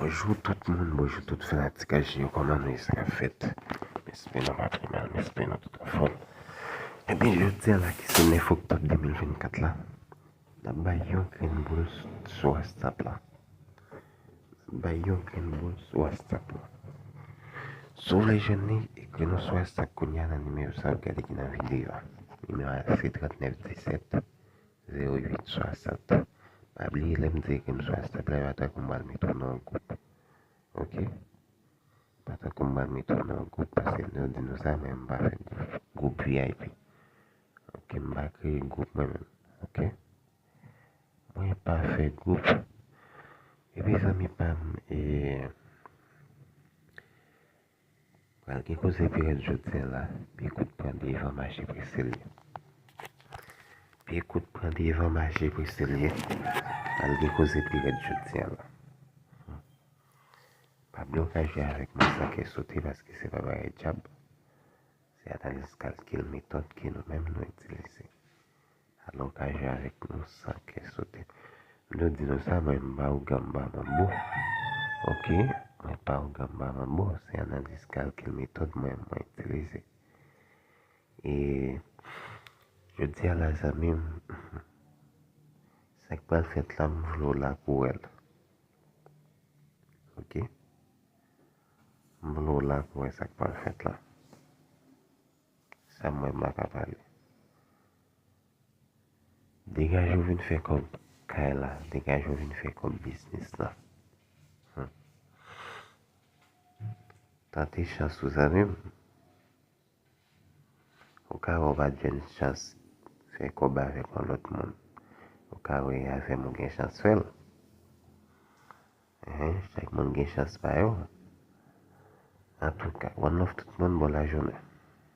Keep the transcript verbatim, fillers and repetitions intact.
Bonjou tout moun, bonjou tout fanatik H J yo, kòman nou ye, sa k ap fèt? M espere nou pa pi mal, m espere nou tout anfòm. Ebyen, jodi a la ki se nèf oktòb de mil vennkat la, n ap bay yon grenn boul sou WhatsApp la. N ap bay yon grenn boul sou WhatsApp la. Si w vle jwenn li, ekri nou sou WhatsApp kounye a nan nimewo sa w ap gade ki nan videyo a. Nimewo a se trannèf disèt zewo uit swasant. Pa bliye, lè m di ekri m sou WhatsApp la, e pa tankou m pral mete w nan yon gwoup. Oke? Pa tankou m pral mete w nan yon gwoup, paske m di nou sa, mwen menm m pa fè gwoup, gwoup V I P. Oke, m pa kreye gwoup mwen menm. Oke? Mwen pa fè gwoup. Epi zanmi pa m, e, pral gen koze pi rèd jodi a la. Pye kout pran devan, mache prese l ye. Pye kout pran devan, mache prese l ye. Pral gen koze pi rèd jodi a la. Pa bliye w ka jwe avèk mwen san kè sote, paske se pa bagay djab. Se analiz kalkil metòd ke nou menm nou itilize. Alò, w ka jwe avèk nou san kè sote. M te di nou sa, mwen m pa ougan, m pa manbo. Oke? Mwen pa ougan, m pa manbo. Se analiz kalkil metòd mwen, mwen itilize. E jodi a la, zanmi m, sa k pral fèt la, m vle w la pou w wè l. Oke? M vle w la pou w wè sa k pral fèt la. Sa m wè m pa ka pale. Degaje w vin fè kòb kay la. Degaje w vin fè kòb biznis la. Hmm. Tante chans ou, zanmi m. Ou ka wè w pa t jwenn chans fè kòb avèk yon lòt moun. Ou ka wè avè m ou gen chans fè l. Enhen, chak moun gen chans pa yo. Antouka, one love tout moun, bon lajounen.